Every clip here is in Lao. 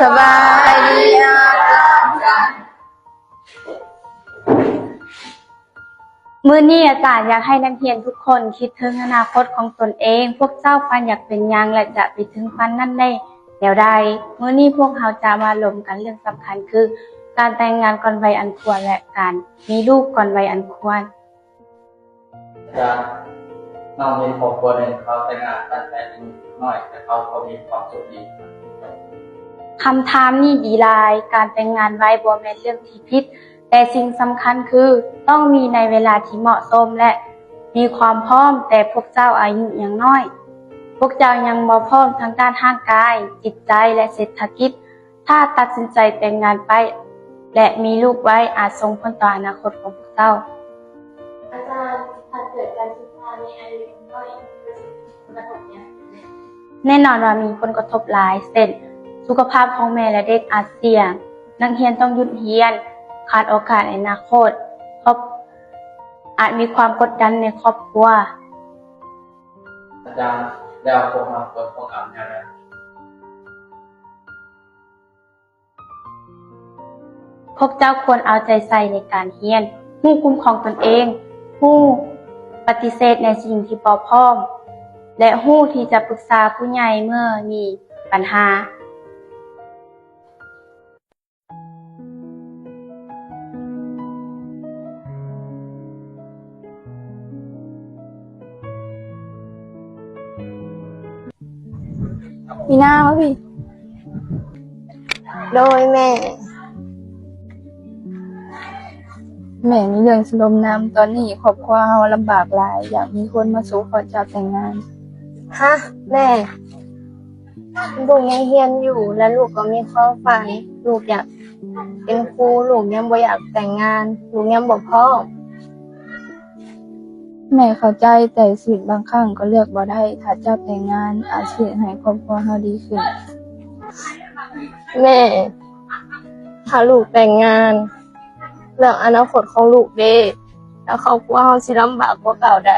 ສະບາຍດີອາຈານ. ມື້ນີ້ອາຈານຢາກໃຫ້ນັກຮຽນທຸກຄົນຄິດເຖິງອະນາຄົດຂອງຕົນເອງ, ພວກເຈົ້າຝັນຢາກເປັນຫຍັງ ແລະ ຈະໄປເຖິງຝັນນັ້ນໄດ້ແນວໃດ? ມື້ນີ້ພວກເຮົາຈະມາລົມກັນເລື່ອງສຳຄັນຄື ການແຕ່ງງານກ່ອນໄວອັນຄວນ ແລະ ການມີລູກກ່ອນໄວອັນຄວນ. ອາຈານ, ນ້ອງມີຄອບຄົວໜຶ່ງ ເຂົາແຕ່ງງານຕັ້ງແຕ່ຍັງນ້ອຍ ແຕ່ເຂົາກໍມີຄວາມສຸກດີ. ຄຳຖາມນີ້ດີຫຼາຍ. ການແຕ່ງງານໄວບໍ່ແມ່ນເລື່ອງທີ່ຜິດ, ແຕ່ສິ່ງສຳຄັນຄືຕ້ອງມີໃນເວລາທີ່ເໝາະສົມ ແລະ ມີຄວາມພ້ອມ, ແຕ່ພວກເຈົ້າອາຍຸຍັງນ້ອຍ. ພວກເຈົ້າຍັງບໍ່ພ້ອມທາງດ້ານຮ່າງກາຍ, ຈິດໃຈ ແລະ ເສດຖະກິດ. ຖ້າຕັດສິນໃຈແຕ່ງງານໄປ ແລະ ມີລູກໄວ ອາດສົ່ງຜົນຕໍ່ອະນາຄົດຂອງພວກເຈົ້າ. ອາຈານ, ຖ້າເກີດການສຶກສາໃນອາຍຸຍັງນ້ອຍ ມີຜົນກະທົບຫຍັງ? ແນ່ນອນວ່າມີຜົນກະທົບຫຼາຍ, ເຊັ່ນ ສຸຂະພາບຂອງແມ່ ແລະ ເດັກອາດສ່ຽງ, ນັກຮຽນຕ້ອງຢຸດຮຽນ, ຂາດໂອກາດໃນອະນາຄົດ, ຄອບ-, ອາດມີຄວາມກົດດັນໃນຄອບຄົວ. ອາຈານ, ແລ້ວພວກເຮົາຄວນປ້ອງກັນແນວໃດ? ພວກເຈົ້າຄວນເອົາໃຈໃສ່ໃນການຮຽນ, ຮູ້ຄຸ້ມຄອງຕົນເອງ, ຮູ້ປະຕິເສດໃນສິ່ງທີ່ບໍ່ພ້ອມ ແລະ ຮູ້ທີ່ຈະປຶກສາຜູ້ໃຫຍ່ເມື່ອມີບັນຫາ. ມີນາມາພີ້. ໂດຍແມ່. ແມ່ມີເລື່ອງຊິລົມນຳ. ຕອນນີ້ຄອບຄົວເຮົາລຳບາກຫຼາຍ, ຢາກມີຄົນມາສູ່ຂໍເຈົ້າແຕ່ງງານ. ຮະ ແມ່? ລູກຍັງຮຽນຢູ່ ແລະ ລູກກໍມີຄວາມຝັນ. ລູກຢາກເປັນຄູ, ລູກຍັງບໍ່ຢາກແຕ່ງງານ, ລູກຍັງບໍ່ພ້ອມ. ແມ່ເຂົ້າໃຈ, ແຕ່ຊີວິດບາງຄັ້ງກໍເລືອກບໍ່ໄດ້. ຖ້າເຈົ້າແຕ່ງງານ ອາດຊິເຮັດໃຫ້ຄອບຄົວເຮົາດີຂຶ້ນ. ແມ່, ຖ້າລູກແຕ່ງງານ ແລ້ວອະນາຄົດຂອງລູກເດ? ແລ້ວຄອບຄົວເຮົາຊິລຳບາກກວ່າເກົ່າໃດ.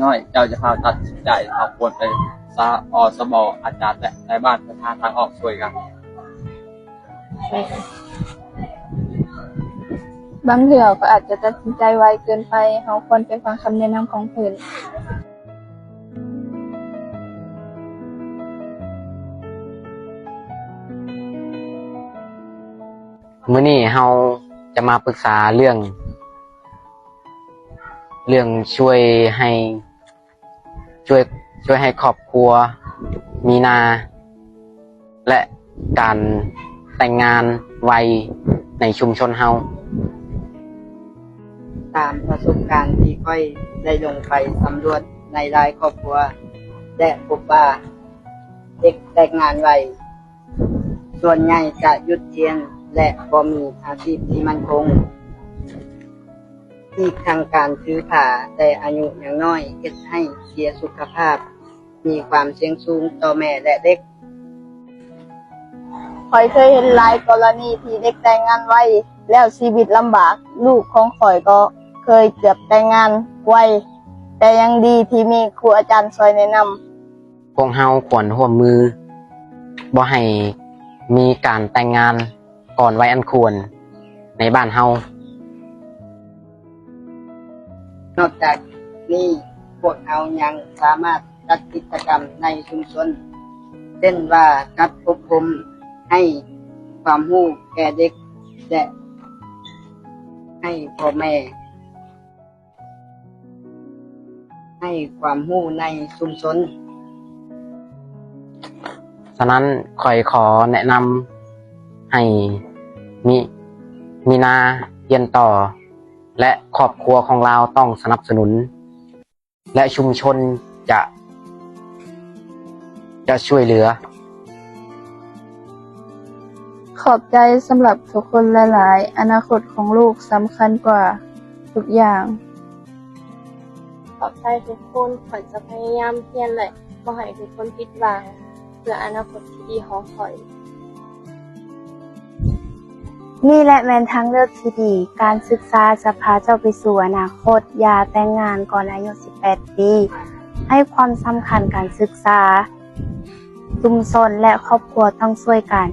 ນ້ອຍ, ເຈົ້າຢ່າພາກັນຕັດສິນໃຈ, ເຮົາຄວນໄປສະ ອສມ ອາຈານ ແລະ ນາຍບ້ານເພື່ອຫາທາງອອກຊ່ວຍກັນ. ບາງເທື່ອກໍອາດຈະຕັດສິນໃຈໄວເກີນໄປ, ເຮົາຄວນໄປຟັງຄຳແນະນຳຂອງເພິ່ນ. ມື້ນີ້ເຮົາຈະມາປຶກສາເລື່ອງ ເລື່ອງຊ່ວຍໃຫ້ ຊ່ວຍ ຊ່ວຍໃຫ້ຄອບຄົວມີນາ ແລະ ການແຕ່ງງານໄວໃນຊຸມຊົນເຮົາ. ຕາມປະສົບການທີ່ຂ້ອຍໄດ້ລົງໄປສຳຫຼວດໃນຫຼາຍຄອບຄົວ ແລະ ພົບວ່າເດັກແຕ່ງງານໄວ ສ່ວນໃຫຍ່ຈະຢຸດຮຽນ ແລະ ບໍ່ມີອາຊີບທີ່ໝັ້ນຄົງ. ອີກທັງການຖືພາແຕ່ອາຍຸຍັງນ້ອຍເຮັດໃຫ້ເສຍສຸຂະພາບ, ມີຄວາມສ່ຽງສູງຕໍ່ແມ່ ແລະ ເດັກ. ຂ້ອຍເຄີຍເຫັນຫຼາຍກໍລະນີທີ່ເດັກແຕ່ງງານໄວ ແລ້ວຊີວິດລຳບາກ. ລູກຂອງຂ້ອຍກໍເຄີຍເກືອບແຕ່ງງານໄວ, ແຕ່ຍັງດີທີ່ມີຄູອາຈານຊ່ອຍແນະນຳ. ພວກເຮົາຄວນຮ່ວມມືບໍ່ໃຫ້ມີການແຕ່ງງານກ່ອນໄວອັນຄວນໃນບ້ານເຮົາ. ນອກຈາກນີ້, ພວກເຮົາຍັງສາມາດຈັດກິດຈະກຳໃນຊຸມຊົນ, ເຊັ່ນວ່າ ຈັດອົບຮົມໃຫ້ຄວາມຮູ້ແກ່ເດັກ ແລະ ໃຫ້ພໍ່ແມ່ ໃຫ້ຄວາມຮູ້ໃນຊຸມຊົນ. ສະນັ້ນ, ຂ້ອຍຂໍແນະນຳໃຫ້ມີ ມີນາຮຽນຕໍ່ ແລະ ຄອບຄົວຂອງລາວຕ້ອງສະໜັບສະໜູນ ແລະ ຊຸມຊົນຈະ ຈະຊ່ວຍເຫຼືອ. ຂອບໃຈສຳລັບທຸກຄົນຫຼາຍໆ. ອະນາຄົດຂອງລູກສຳຄັນກວ່າທຸກຢ່າງ. ຂອບໃຈທຸກຄົນ. ຂ້ອຍຈະພະຍາຍາມຮຽນ ແລະ ບໍ່ໃຫ້ທຸກຄົນຜິດຫວັງ ເພື່ອອະນາຄົດທີ່ດີຂອງຂ້ອຍ. ນີ້ແຫຼະແມ່ນທາງເລືອກທີ່ດີ. ການສຶກສາຈະພາເຈົ້າໄປສູ່ອະນາຄົດ. ຢ່າແຕ່ງງານກ່ອນອາຍຸສິບແປດປີ. ໃຫ້ຄວາມສຳຄັນການສຶກສາ. ຊຸມຊົນ ແລະ ຄອບຄົວຕ້ອງຊ່ວຍກັນ.